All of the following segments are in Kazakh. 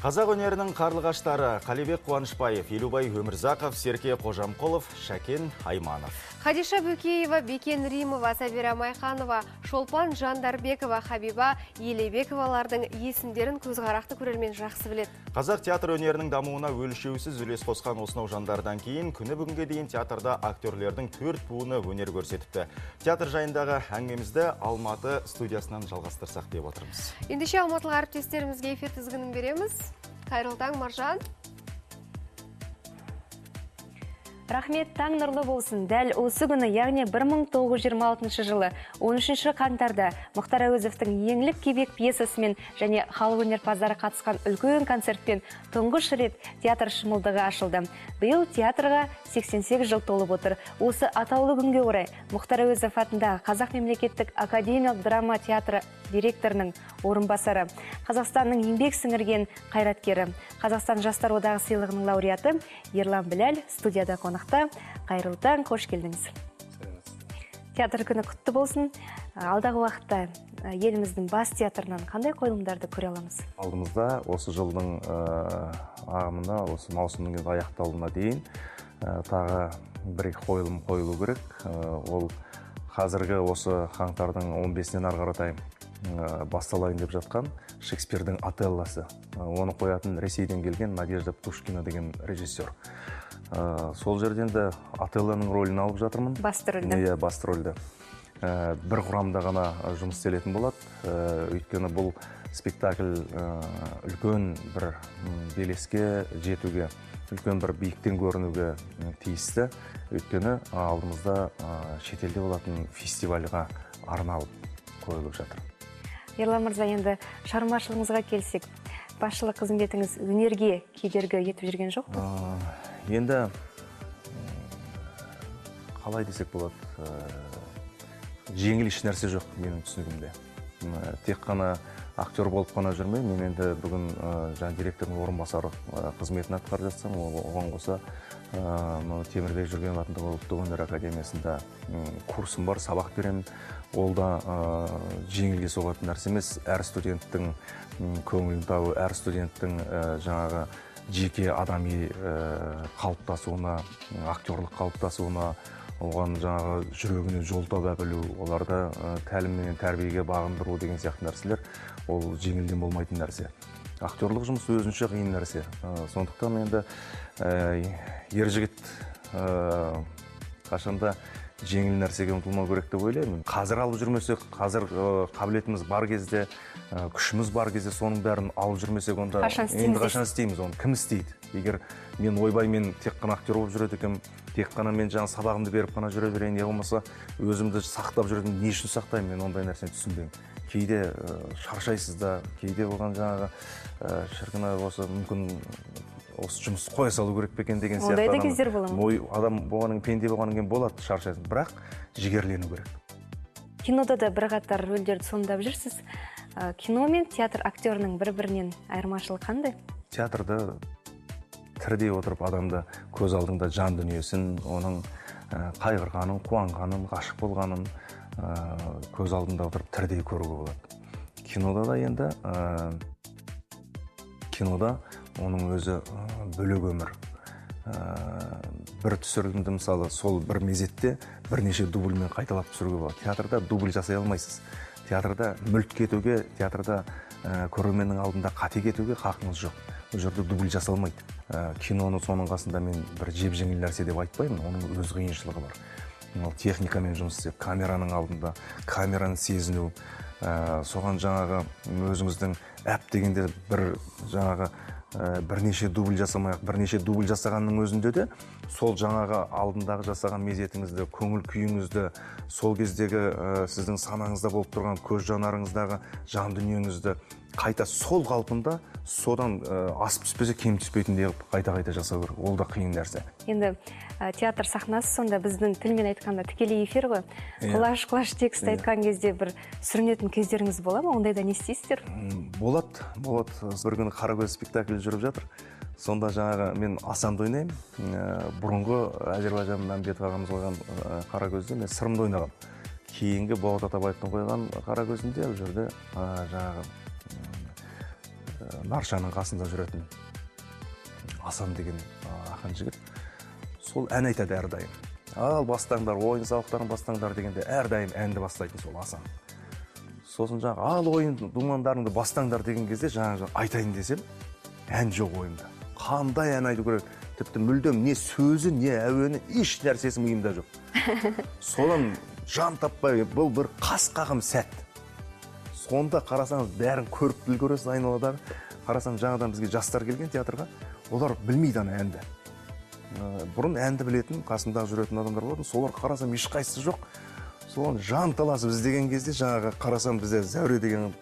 Қазақ өнерінің қарлығаштары Қалибек Қуанышбаев, Елубай Өмірзақов, Серке Қожамқұлов, Шәкен Айманов. Хадиша Бөкеева, Бекен Римова, Сабира Майханова, Шолпан Жандарбекова, Хабиба Елебековалардың есімдерін көзқарақты көрермен жақсы біледі. Қазақ театр өнерінің дамуына өлшеусіз үлес қосқан осынау жандардан кейін күні бүгінге дейін театрда актерлердің 4 буыны өнер көрсетіпті. Театр жайындағы әңгімемізді Алматы студиясынан жалғастырсақ деп отырмыз. Ендеше алматылық әріптестерімізге эфир тізгінін береміз. Қайырлы таң, Маржан. Рахмет, таң нұрлы болсын. Дәл осы күні, яғни 1926 жылы 13 қаңтарда Мұхтар Әуезовтің Еңлік Кебек пьесасымен және халық өнерпаздары қатысқан үлкен концертпен тұңғыш рет театр шымылдығы ашылды. Биыл театрға 88 жыл толып отыр. Осы атаулы күнге орай Мұхтар Әуезов атындағы Қазақ мемлекеттік академиялық драма театры директорының орынбасары, Қазақстанның еңбек сіңірген қайраткері, Қазақстан Жастар одағы сыйлығының лауреаты Ерлан Біләл студияда қонақта. Қайырлы таң, қош келдіңіз. Театр күні құтты болсын. Алдағы уақытта еліміздің бас театрынан қандай қойылымдарды көре аламыз? Алдымызда осы жылдың ағымында, осы маусымның аяқталуына дейін тағы бір-екі қойылым қойылу керек. Ол қазіргі осы қаңтардың 15-інен ары қаратай басталайын деп жатқан Шекспирдің Отеллосы. Оны қоятын Ресейден келген Надежда Птушкина деген режиссер. Сол жерден де Отеллоның рөлін алып жатырмын. Басты рөлді. Иә, басты рөлді. Бір құрамда ғана жұмыс істелетін болады. Өйткені бұл спектакль үлкен бір белеске жетуге, үлкен бір биіктен көрінуге тиісті. Өйткені алдымызда шетелде болатын фестивальға арналып қойылып жатыр. Ерлан мырза, енді шығармашылығыңызға келсек, басшылық қызметіңіз өнерге кедергі етіп жүрген жоқ па? Енді қалай десек болады, жеңіл еш нәрсе жоқ менің түсінігімде. Тек қана актер болып қана жүрмей, мен енді бүгін жаңа директордың орынбасары қызметін атқарып жатсам, оған қоса Темірбек Жүргенов атындағы ұлттық өнер академиясында курсым бар, сабақ беремін. Ол да жеңілге соғатын нәрсе емес. Әр студенттің көңілін табу, әр студенттің жаңағы жеке адами қалыптасуына, актерлік қалыптасуына, оған жаңағы жүрегіне жол таба білу, оларды тәлім менен тәрбиеге бағындыру деген сияқты нәрселер, ол жеңілден болмайтын нәрсе. Актерлік жұмыс өзінше қиын нәрсе. Сондықтан енді ер жігіт қашанда жеңіл нәрсеге ұмтылмау керек деп ойлаймын. Қазір алып жүрмесек, қазір қабілетіміз бар кезде, күшіміз бар кезде соның бәрін алып жүрмесек, онда енді қашан істейміз, оны кім істейді? Егер мен ойбай, мен тек қана актер болып жүреді екенмін, тек қана мен жаңа сабағымды беріп қана жүре берейін, не болмаса өзімді сақтап жүретін, не үшін сақтаймын, мен ондай нәрсені түсінбеймін. Кейде шаршайсыз да, кейде оған жаңағы шіркін ай осы мүмкін осы жұмысты қоя салу керек пе екен деген сияқты. Ондай да кездер бола ма? Ой, адам болғаннан кейін, пенде болғаннан кейін болады, шаршайсың, бірақ жігерлену керек. Кинода да бірқатар рөлдерді сомдап жүрсіз. Кино мен театр актерінің бір-бірінен айырмашылығы қандай? Театрда тірідей отырып адамды көз алдыңда жан дүниесін, оның қайғырғанын, қуанғанын, ғашық болғанын көз алдында отырып тірідей көруге болады. Кинода да енді кинода оның өзі бөлек өмір. Бір түсірілімді мысалы сол бір мезетте бірнеше дубльмен қайталап түсіруге болады. Театрда дубль жасай алмайсыз. Театрда мүлт кетуге, театрда көрерменнің алдында қате кетуге хақыңыз жоқ. Бұл жерде дубль жасалмайды. Киноны соның қасында мен бір жеп-жеңіл нәрсе деп айтпаймын, оның өз қиыншылығы бар. Ол техникамен жұмыс істеп, камераның алдында, камераны сезіну, соған жаңағы өзіңіздің әп дегенде бір жаңағы бірнеше дубль жасамай, бірнеше дубль жасағанның өзінде де сол жаңағы алдындағы жасаған мезетіңізді, көңіл күйіңізді, сол кездегі сіздің санаңызда болып тұрған көз жанарыңыздағы жан дүниеңізді қайта сол қалпында содан асып түспесе кем түспейтіндей қылып қайта-қайта жасау керек. Ол да қиын нәрсе. Енді театр сахнасы сонда біздің тілмен айтқанда тікелей эфир ғой. Құлаш-құлаш текст айтқан кезде бір сүрінетін кездеріңіз бола ма? Ондайда не істейсіздер? Болады, болады. Бір күні Қаракөз спектаклі жүріп жатыр. Сонда жаңағы мен Асанды ойнаймын. Бұрынғы Әзербайжан Мәмбетов ағамыз қойған Қаракөзде мен Сырымды ойнағам. Кейінгі Болат Атабаевтың қойған Қаракөзінде ол жерде жаңағы Наршаның қасында жүретін Асан деген ақын жігіт. Сол ән айтады әрдайым. Ал бастаңдар, ойын сауықтарын бастаңдар дегенде әрдайым әнді бастайтын сол Асан. Сосын жаңағы ал ойын думандарыңды бастаңдар деген кезде жаңағы айтайын десем, ән жоқ ойымда. Қандай ән айту керек? Тіпті мүлдем не сөзі, не әуені, еш нәрсесі миымда жоқ. Содан жан таппай, бұл бір қас қағым сәт. Сонда қарасаңыз бәрін көріп үлгересіз айналадағы. Қарасам жаңадан бізге жастар келген театрға, олар білмейді ана әнді. Бұрын әнді білетін, қасымда жүретін адамдар болатын, солар қарасам ешқайсысы жоқ. Соны жан таласып іздеген кезде жаңағы қарасам бізде Зәуре деген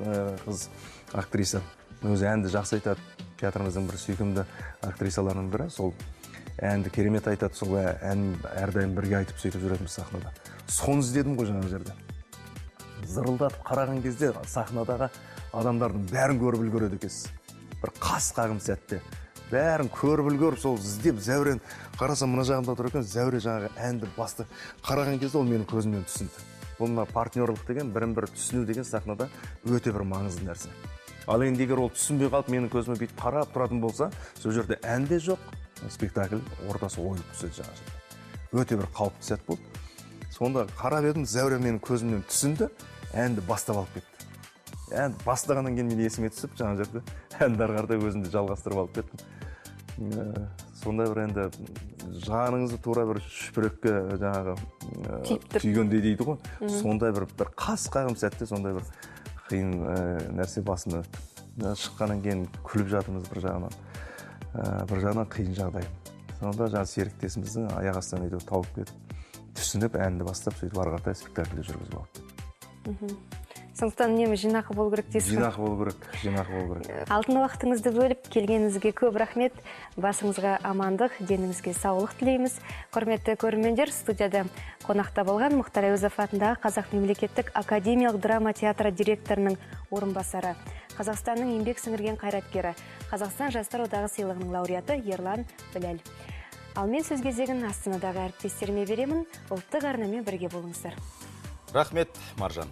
қыз актриса, өзі әнді жақсы айтады, театрымыздың бір сүйкімді актрисаларының бірі, сол әнді керемет айтады, сол ән әрдайым бірге айтып сөйтіп жүретінбіз сахнада. Соны іздедім ғой жаңағы жерде. Зырылдатып қараған кезде сахнадағы адамдардың бәрін көріп үлгереді екенсіз. Бір қас қағым сәтте бәрін көріп үлгеріп, сол іздеп Зәурені қарасам мына жағында тұр екен, Зәуре жаңағы әнді басты. Қараған кезде ол менің көзімнен түсінді. Бұл мына партнерлық деген, бірін бірі түсіну деген сахнада өте бір маңызды нәрсе. Ал енді егер ол түсінбей қалып, менің көзіме бүйтіп қарап тұратын болса, сол жерде ән де жоқ, спектакль ортасы ойылып түседі жаңағы жерде. Өте бір қауіпті сәт болды. Сонда қарап едім, Зәуре менің көзімнен түсінді, әнді бастап алып кетті. Ән бастағаннан кейін мен есіме түсіп, жаңа жерде әнді ары қарата өзімді жалғастырып алып кеттім. Сондай бір енді жаныңызды тура бір шүпірекке жаңағы түйгендей дейді ғой. Сондай бір қас қағым сәтте сондай бір қиын нәрсе басымнан өтті. Шыққаннан кейін күліп жатырмыз бір жағынан. Бір жағынан қиын жағдай. Сонда жаңа серіктесіміздің аяқ астынан әйтеуір тауып кетіп, түсініп әнді бастап, сөйтіп ары қарата спектакльді жүргізіп алып кетті. Сондықтан үнемі жинақы болу керек дейсіз ғой? Жинақы болу керек, жинақы болу керек. Алтын уақытыңызды бөліп келгеніңізге көп рахмет. Басыңызға амандық, деніңізге саулық тілейміз. Құрметті көрермендер, студияда қонақта болған Мұхтар Әуезов атындағы Қазақ мемлекеттік академиялық драма театры директорының орынбасары, Қазақстанның еңбек сіңірген қайраткері, Қазақстан жастар одағы сыйлығының лауреаты Ерлан Біләл. Ал мен сөз кезегін Астанадағы әріптестеріме беремін. Ұлттық арнамен бірге болыңыздар. Рахмет, Маржан.